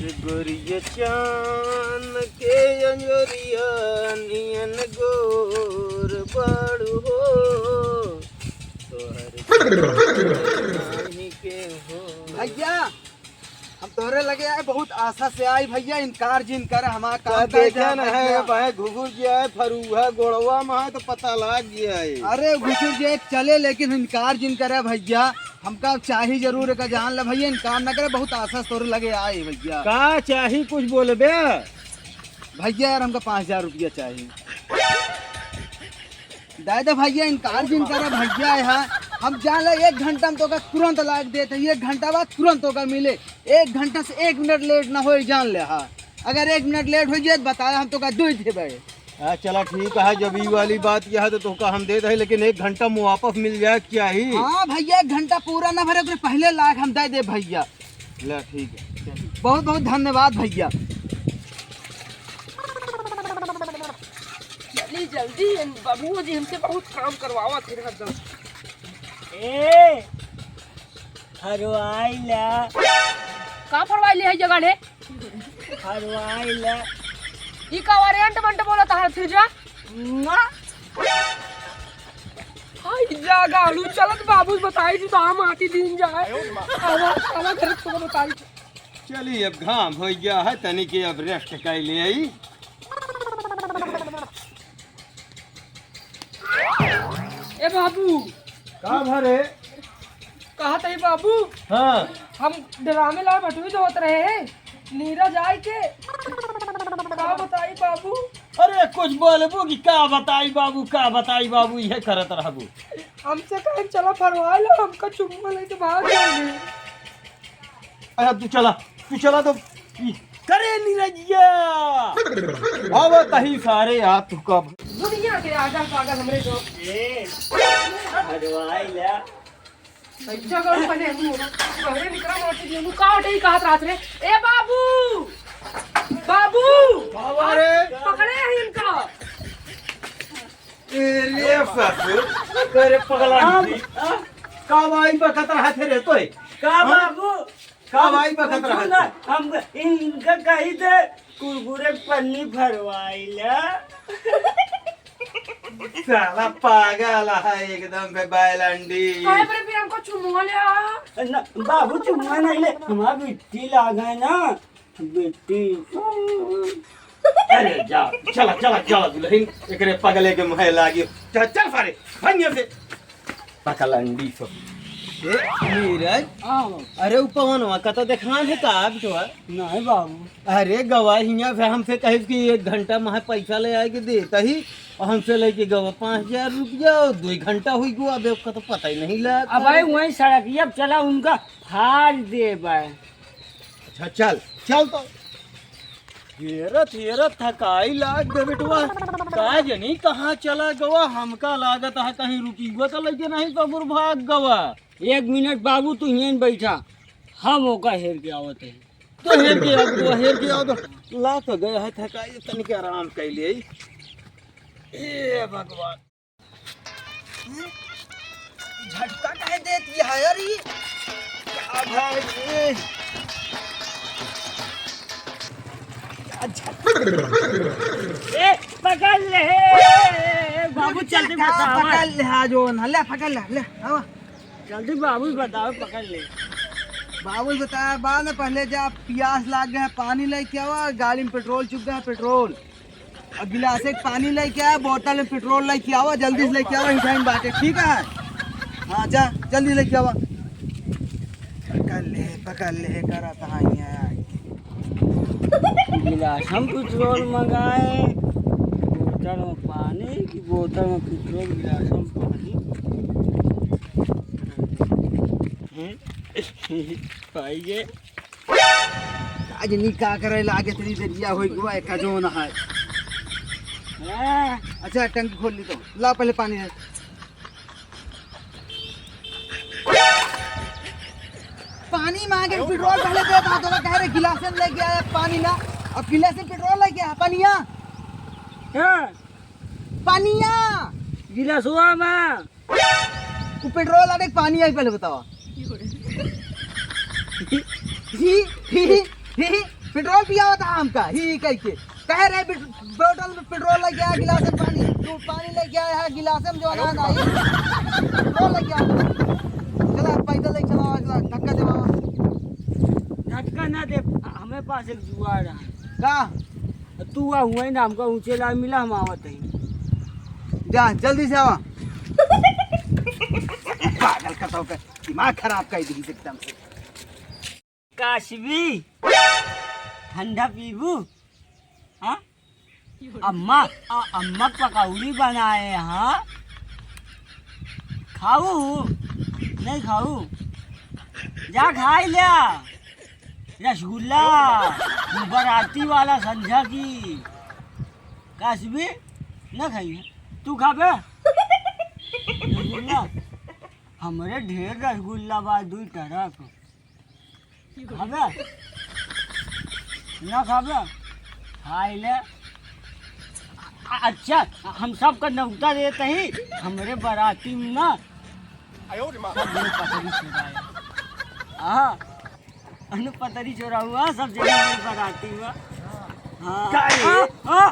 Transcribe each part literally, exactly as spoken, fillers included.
गोरिया चान के अंजोरिया नियन गोर बाड़ू हो, तोहर नाहीं के हो। भैया, हम तोहरे लगे आए, बहुत आशा से आए भैया, इनकार जिन करे, हमारा काम तो कर देखा जा न है, भैया। भाई घुघुर जी आए, फरूहा गोड़वा में है तो पता लाग गया है। अरे घुघुर जी एक चले, लेकिन इनकार जिन करे भैया, हमका चाही जरूर, एका जान ले भैया, इनकार न करे, बहुत आशा से तोहरे लगे आए भैया। का चाही कुछ बोलबे? भैया यार, हमका पाँच हजार रुपया चाही। दे दे भैया, इनकार जिन करे भैया, यहाँ हम जान ले, एक घंटा में तोका तुरंत लाग देते, एक घंटा बाद तुरंत तोका मिले, एक घंटा से एक मिनट लेट ना होई, जान ले। हाँ, अगर एक मिनट लेट हो जाए तो बताया, हम तोका दुई देबे। हाँ, चला ठीक है, जब ई वाली बात यह है तो तोका हम दे दे, लेकिन एक घंटा में वापस मिल जाए, क्या ही? हाँ भैया, एक घंटा पूरा ना भरे, ओकरे पहले लाग हम दे दे भैया। ले, ठीक है, चल। बहुत बहुत धन्यवाद भैया। चली जल्दी, इन बबुआ जी हमसे बहुत काम करवावा थे हरदम। ए, फरवाई ला। का फरवाई ले है जगह ले? फरवाई ला। ई का वारियंट मंट बोला था हर जा? ना। आई जा गालू, चलत बाबू बताई तू तो हम आती दिन जाए। आवा, आवा घर तो बताई। चली, अब घाम हो गया है, तनी के अब रेस्ट कर ले आई। ए बाबू। का भरे? कहा तई बाबू? हाँ। हम ड्रामे ला बटुई धोत रहे हैं, नीरज आए के। का बताई बाबू? अरे कुछ बोलबू कि का बताई बाबू, का बताई बाबू, इहे करत रहबू। हमसे कहे चला फरवाई ला, हमका चुम्मा लेके भाग जाएंगे। अरे तू चला, तू चला तो। ई, करे नीरजिया। अब तही सारे आ तू कब। दुनिया के आगल पागल हमरे जो। ए, भगवाई ला। अच्छा करो पहले हम लोग। पहले निकला मार के दियो, का उठे ही कहत रात रे। ए बाबू! बाबू! बाबा रे! पकड़े हैं इनका। ए रे ससुर, अरे पगला हम, नहीं। का भाई बकत रहा थे रे तोय? का हाँ? बाबू? का भाई बकत कुछ रहा ना, थे? हम इनका कही थे कुरकुरे पन्नी भरवाई ला। साला पागल है एकदम बे बैलंडी। काहे पर फिर हमको चुम्मा ले आ? ना, बाबू चुम्मा नहीं ले, हमारा बिट्टी लाग है ना। बेटी। अरे जा, चला, चला, चला दुल्हन, एकरे पगले के मुहे लागी। चल, चल सारे, भाग यहाँ से। पकलंडी सब। ए, नीरज। हाँ। अरे उ पवनवा का तो देखान है का अब तो है? नहीं बाबू। अरे गवा हियाँ से हमसे कहिस कि एक घंटा में पैसा ले आए के देता ही, और हमसे लेके गवा पाँच हजार रुपया, और दो घंटा हुई गवा, अब उसका तो पता ही नहीं लगा। अब भाई वहीं सड़क, अब चला उनका फाड़ दे भाई। अच्छा, चल, चल तो। हेरत, हेरत थकाई लाग गए बेटवा। का जनी कहाँ चला गवा? हमका लागत है कहीं रुपया तो लेके नहीं तो गुर भाग गवा। एक मिनट बाबू, तू यहीं बैठा, हम ओका हेर के आवत है। तो हेर के आओ, तो हेर के आओ तो। ला तो गया है थकाई, तनिक आराम कर ले। हे भगवान। हम्म? झटका काहे देत ये है यार ये? क्या भाई ये? क्या झटका? ए, पकड़ ले, ए, ए, ए, बाबू, चल, चल, चल, बतावा। पकड़ ले, हाँ, जो ना, ले, पकड़ ले, ले, आवा। जल्दी बाबू बताओ, पकड़ ले। बाबू बताया बाद में, पहले जा, प्यास लाग गया, पानी लेके आवा, गाड़ी में पेट्रोल चुक गया, पेट्रोल। और गिलास एक पानी लेके आवा, बोतल में पेट्रोल लेके आवा, जल्दी से लेके आवा, हिसाब बाटे, ठीक है? हाँ, जा, जल्दी लेके आवा। पकड़ ले, पकड़ ले, करा कहाँ ही है। गिलास हम पेट्रोल मंगाए, बोतल में पानी, कि बोतल में पेट्रोल, गिलास में पानी। हैं? पाइए। आज नी का करे लागे, इतनी देरिया होई गवा, एक जो ना है। हाँ। अच्छा, टंकी खोल ली तो। ला पहले पानी दे। पानी मांगे, पेट्रोल पहले दे, तो कह रहे गिलास में लेके आया पानी ना, अब गिलास में पेट्रोल लेके आया, पानिया। हाँ। पानिया। गिलासवा में। वो पेट्रोल आने पानी आई पहले बतावा। ही, ही, ही, ही, पेट्रोल पियावा था हमका, ही कह के। कहे रहे, "बिट-, बोतल में पेट्रोल लग गया, गिलास में पानी।" तू पानी लग गया है, गिलास में जो ना, नहीं। पेट्रोल लग गया। चला, पैदल ही चलावा, चला, धक्का देवा। धक्का ना दे, हमें पास एक जुगाड़ है। का? तू आ हुआ ही ना, हमका ऊंचे ला मिला, हम आवत ही। जा, जल्दी से आवा। पागल का तो कर, दिमाग खराब कर दी एकदम से। काशवी, ठंडा पीबू? हाँ? अम्मा, अ-, अम्मा पकौड़ी बनाए हैं। खाऊ? नहीं खाऊ? जा खाई ले। रसगुल्ला, बराती वाला संझा की। काशवी, ना खाई है। तू खाबे? रसगुल्ला? हमरे ढेर रसगुल्ला बा, दुई ट्रक। खाबे? ना खाबे? खाई ले। अ-, अच्छा, हम सबका न्योता देत ही, हमरे बराती में ना। सब जने पतरी छोड़ा है। हाँ, अनु पतरी छोड़ा हुआ, सब जने हमरे बराती में। हाँ। का रे? हाँ, हाँ।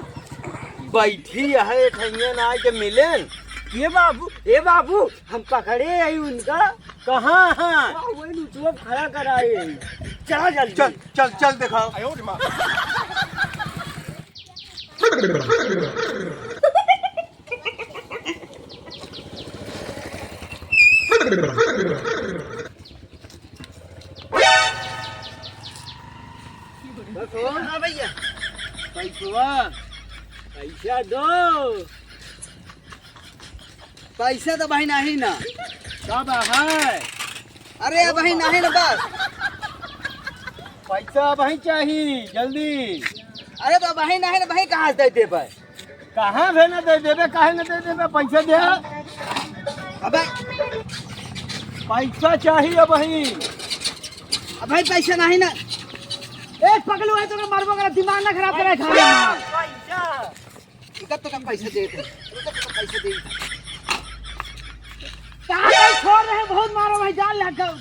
बैठी है ठैया ना आके मिलेन। ए बाबू, ए बाबू, हम पकड़े आई उनका। कहाँ है? वाह, वही नीचुआ खड़ा कराए आई। चला जल्दी। चल, चल, चल दिखाओ। बस हो। हाँ भैया, पैसवा, पैसा दो। पैसा तो भाई नहीं ना। कब है? अरे भाई नहीं ना बस। पैसा भाई चाहिए जल्दी। अरे तो भाई नहीं ना भाई, कहाँ से दे देबे? कहाँ से ना दे देबे, काहे ना दे देबे, पैसा दे। अबे पैसा चाहिए भाई। अब भाई पैसा नहीं ना। ए पगलू है तो मरबो कर, दिमाग ना खराब करे खाना। पैसा। इधर तो का पैसा दे दे, इधर तो का पैसा दे दे। कहाँ भाई छोड़ रहे हैं, बहुत मारो भाई, जान लग गया।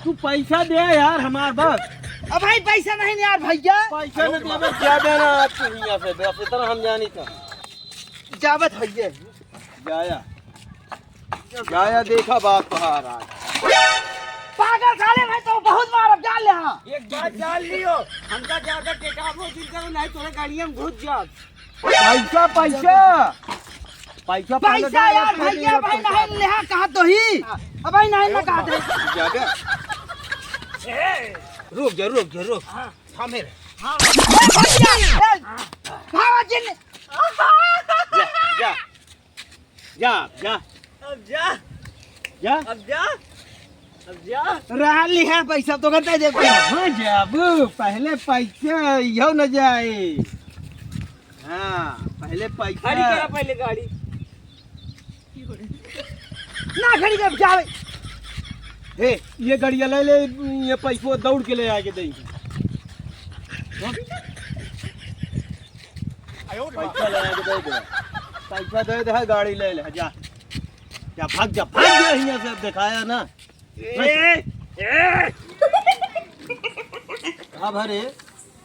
तू पैसा दे यार हमार बस। अब भाई पैसा नहीं यार भैया। पैसा नहीं देबे, जा देना आज तू यहाँ से, बस इतना हम जानी था। जावत भैया। जाया। जाया, देखा बात तोहार आज। पागल साले भाई, तो बहुत मारब, जान ले हाँ। एक बात जान लियो, हमका ज्यादा टेकाबो जिन करो, नहीं तोरे गाड़िया में घुस जाब। पैसा, पैसा। पैसा, पैसा पैसा यार, पैसा भैया, भाई पैसा। नहीं ले हाँ, कहा तो ही। अब भाई नहीं ना कहा तो ही। ज्यादा। रुक जा, रुक जा, रुक। हाँ। थामे रे। हाँ। ए, भैया, ए, भावा जिन। जा, जा। जा, जा। अब जा। जा। अब जा। अब जा। रहा लिहा पैसा तो करता है, देखो। हाँ, जाबू, पहले पैसा, यो न जाए। हाँ, पहले पैसा। खड़ी करा पहले गाड़ी। ना खड़ी कर, जावे। हे, ये गड़िया ले ले, ये पैसवा दौड़ के ले आके देंगे। हाँ? पैसा ले आके दे दे। पैसा दे दे, गाड़ी ले ले, जा। जा, भाग जा, भाग जा, हियाँ से दिखाया ना। ए, ए। का भरे?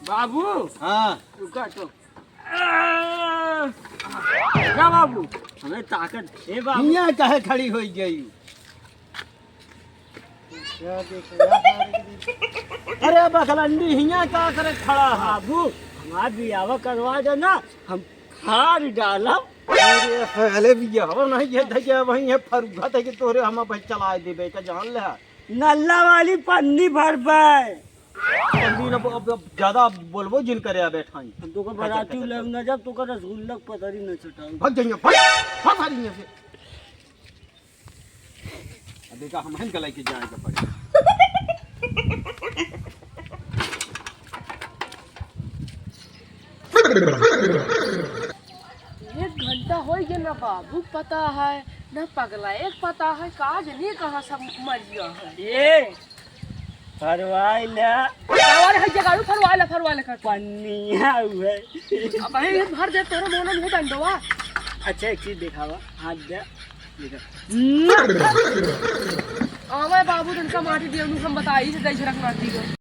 बाबू। हाँ। रुका तो। ना बाबू, हमें ताकत है बाबू। हियाँ काहे खड़ी होई गई? अरे बकलंडी, हियाँ का करे खड़ा है? बाबू, हमार बियाह करवा दे ना, हम खार डालब। अरे पहले बियाह नहीं, ये थे क्या वहीं है फरुखा थे कि तोरे हम भाई चलाए देबे का, जान ले। नल्ला वाली पन्नी भरबे। पन्नी न, अब, अब ज्यादा बोलबो जिन करे बैठाई। हम तोका बराती ले न जब तोका रसगुल्ला पतरी न चटाऊ। भाग जाइए, भाग, भाग, भाग यहाँ से। अब देखा, हम हन गलाई के जाए के पड़े। एक घंटा होइ गया, ना बाबू पता है, ना पगला एक पता है, का जनी कहाँ सब मर गया है। ए, फरवाई ला। फरवाई है, जगाड़ू, फरवाई ला, फरवाई ला कर। पन्निया हुए। अब भाई, ये भर दे, तोरे मोना मुँह डंडवा। अच्छा, एक चीज दिखावा, हाथ दे। देखा। आवे बाबू, तनका माटी दियो, हम बताई से दै झरक माटी को।